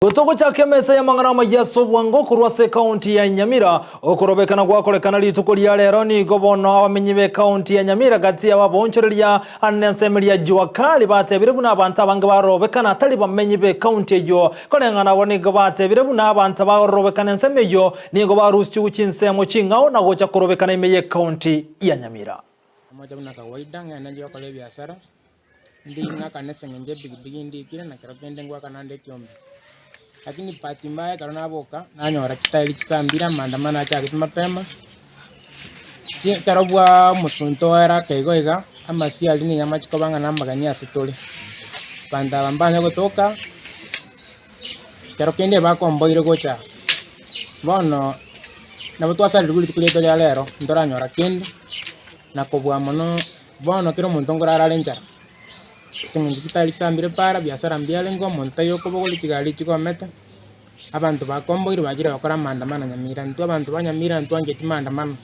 Gotogochaka emesa y'amang'ana amayia ase obwango korwa ase ekaunti ya Nyamira, okorobekana gwakorekana rituko ria rero nigo bono abamenyi b'ekaunti ya Nyamira gati y'ababoonchoreria ande ensemo eria Jua Kali batebire buna abanto abange barobekana tari bamenyi b'ekaunti eyio. Koreng'ana abwo nigo batebire buna abanto barobekana ensemo eyio nigo barusitigwe chinsemo ching'ao na gocha korobekana ime y'ekaunti ya Nyamira. Amache buna kawaida ng'ende nchie gokora ebiasara. Ndi ng'akane ase eng'encho epikipiki ndikire na kero kende ngoakana ande ekiombe. Lakini bahati mbaya ekero naboka, nanyora chitairi chisambire amaandamano achagete mapema, chi ekero bwa omosunte oera ake igo iga, amasio aria nigo amache koba ng'a namageni ase tore. Abanto aba mbanya gotoka, kero kende bakomboire gocha aa. Bono, nabo twasarirwe rituko riaito ria rero, ntoranyora kende, na kobua mono. Bono kera omonto nkorara are enchara, ase eng'encho chitari chisambire para, biasara mbiarenge, omonto taiyo okobogoria chigari chigomete, abanto bakomboirwe bachire gokora amaandamano Nyamira. Intwe abanto ba Nyamira ntwancheti maandamano.